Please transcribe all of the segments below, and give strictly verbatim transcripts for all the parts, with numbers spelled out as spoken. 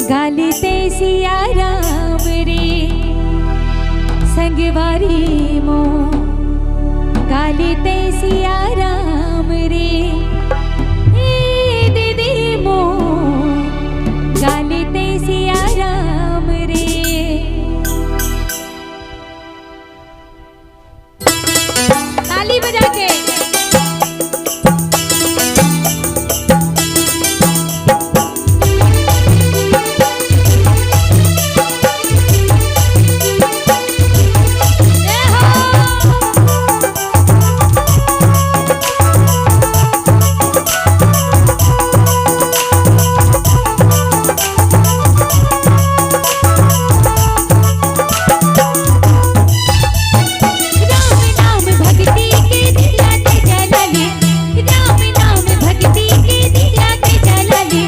गाली ते सिया राम रे, संगवारी मो। गाली ते सिया राम रे, हे दीदी मो। गाली ते सिया राम रे। ताली बजा के। जय हो। राम नाम भक्ति के दिया ते जलाली, राम नाम भक्ति के दिया ते जलाली,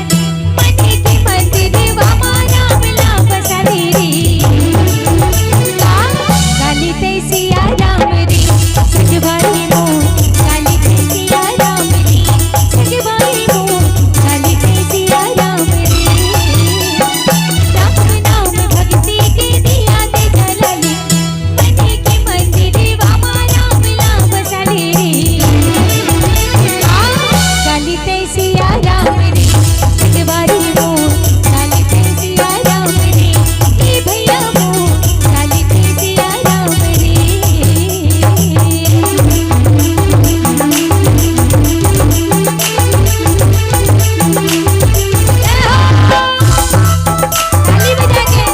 मन के मंदिर वा मा राम ला बसाली रे। का? गाली ते सिया राम रे, सजवारी मो। गाली ते सिया राम रे, सजवारी मो। गाली ते सिया राम रे। राम नाम भक्ति के दिया ते जलाली, मन के मंदिर वा मा राम ला बसाली रे। आ, गाली ते सिया राम रे, सजवारी मो। गाली ते सिया राम रे, ए भैया मो। गाली ते सिया राम रे। जय हो। ताली बजा के।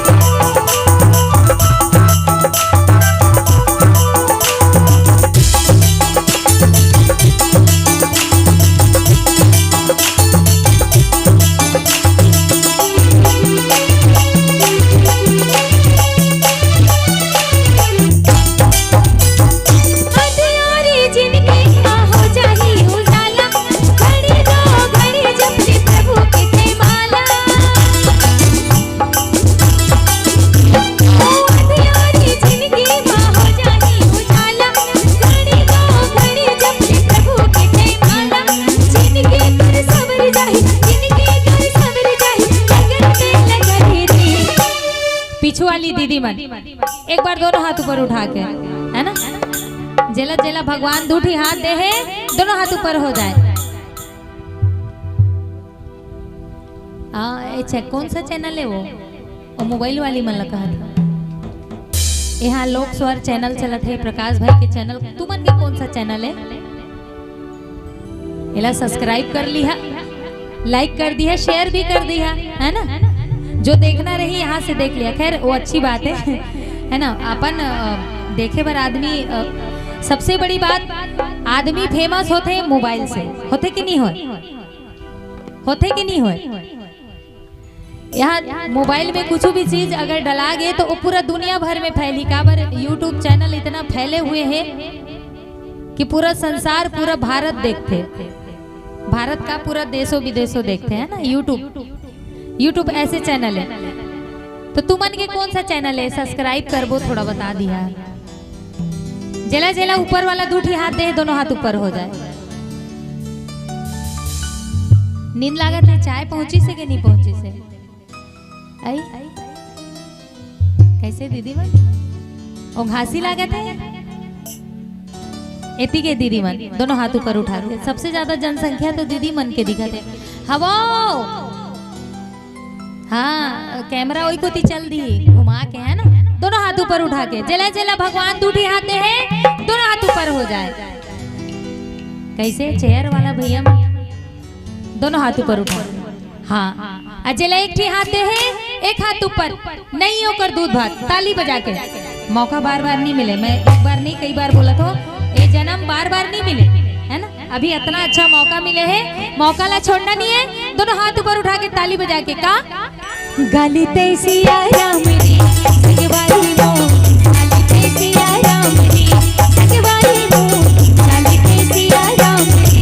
अंधियारी जिनगी मा हो जाही उजाला, घड़ी दो घड़ी जपली प्रभु के जयमाला। ओ अंधियारी जिनगी मा हो जाही उजाला, घड़ी दो घड़ी जपली प्रभु के जयमाला। जिनगी तोर सवर जाही, जिनगी तोर सवर जाही, लगन में लगन रे। पीछू वाली दीदी मन, एक बार दोनों हाथ ऊपर उठा के, है ना? जेला जेला भगवान दू ठी हाथ दे हे, दोनों हाथ ऊपर हो जाए। हाँ, अच्छा, कौन सा चैनल है वो? वो मोबाइल वाली मन ला कहा था। यहाँ लोक स्वर चैनल चलत है, प्रकाश भाई के चैनल। तुमन के कौन सा चैनल है? एला सब्सक्राइब कर लिहा, लाइक कर दिहा, शेयर भी कर दिहा, है ना? जो देखना रही यहाँ से देख लिहा। खैर, वो अच्छी बात है, है ना? अपन, अ, देखे बर आदमी, अ, सबसे बड़ी बात, आदमी फेमस होथे मोबाइल से, होथे कि नहीं होय? होथे कि नहीं होय? यहाँ मोबाइल में कुछ भी चीज अगर डला गे तो वो पूरा दुनिया भर में फैली। काबर YouTube चैनल इतना फैले हुए है कि पूरा संसार, पूरा भारत देखथे। भारत का पूरा देशों विदेशों देखथे, है ना? YouTube, YouTube ऐसे चैनल है। तो तुमन के कौन सा चैनल है, सब्सक्राइब करबो, थोड़ा बता दिहा। जेला जेला ऊपर वाला दू ठी हाथ दे, दोनों हाथ ऊपर हो जाए। नींद लागत है, चाय पहुंचिस हे कि नहीं पहुंचिस हे? आई? कैसे दीदी मन? ओ घासी लागत है? एती के दीदी मन, दोनों हाथ ऊपर उठा के। सबसे ज्यादा जनसंख्या तो दीदी मन के दिखत है। हवो! हाँ, कैमरा ओई कोती चल दी, घुमा के, है ना? दोनों हाथ ऊपर उठा के, जेला जेला भगवान दू ठी हाथ दे हे, दोनों हाथ ऊपर हो जाए। कैसे? चेयर वाला भैया मन, दोनों हाथ ऊपर उठा। हाँ, आ जेला एक ठी हाथ दे हे, एक हाथ ऊपर, नहीं ओकर दूध भात, ताली बजा के। मौका बार बार नहीं मिले, मैं एक बार नहीं, कई बार बोलत हों, ये जन्म बार बार नहीं मिले, है ना? अभी इतना अच्छा मौका मिले हे, मौका ला छोड़ना नहीं है। दोनों हाथ ऊपर उठा के ताली बजा के, का? गाली ते सिया राम रे, सगवारी मो। गाली ते सिया राम रे, सगवारी मो। गाली ते सिया राम रे।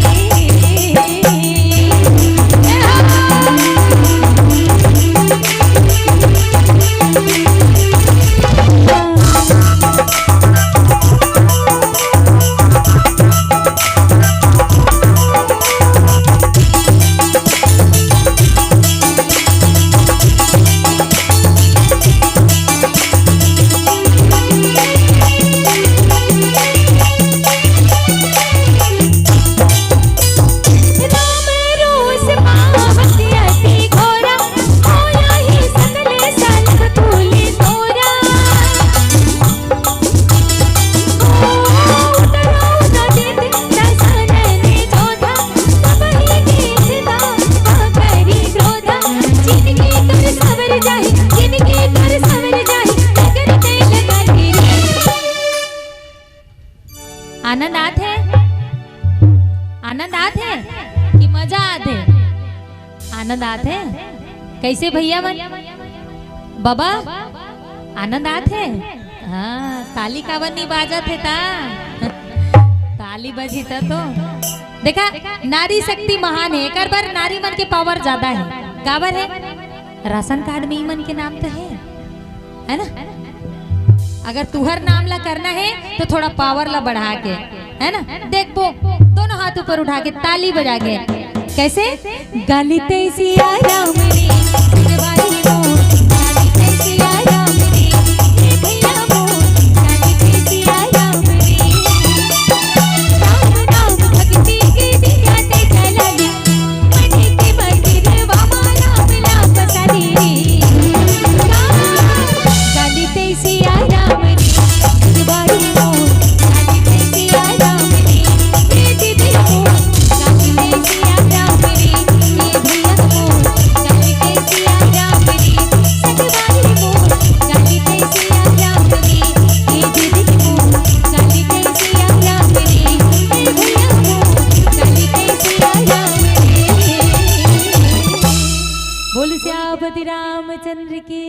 मजा आथे। आनंद आथे। कैसे भैया मन? बाबा, आनंद आथे। हाँ, ताली काबर नहीं बाजत हे ता? ताली बजी ता तो। देखा, नारी शक्ति महान हे। एकर बर नारी मन के पावर ज्यादा हे। काबर हे? राशन कार्ड में ई मन के नाम तो हे, है ना? अगर तुहर नाम ला करना हे तो थोड़ा पावर ला बढ़ा के, है ना? देखबो, दोनों हाथ ऊपर उठा के, ताली बजा के। कैसे? गाली ते सिया राम रे, सिरवारी मोर। गाली ते सिया राम रे, हे भैया मोर। गाली ते सिया राम रे। राम नाम भक्ति के दिया ते चलाली। मन के मंदिर वा मा राम नाम बसाली। गाली ते सिया राम रे, सिरवारी मोर। गाली ते सिया राम रे, हे दीदी मोर। गाली ते सिया राम रे, हे भैया मोर। गाली ते सिया राम रे, सिरवारी मोर। गाली ते सिया राम रे, हे दीदी मोर। गाली ते सिया राम रे, हे भैया मोर। गाली ते सिया राम रे। बोल सियापति रामचंद्र की।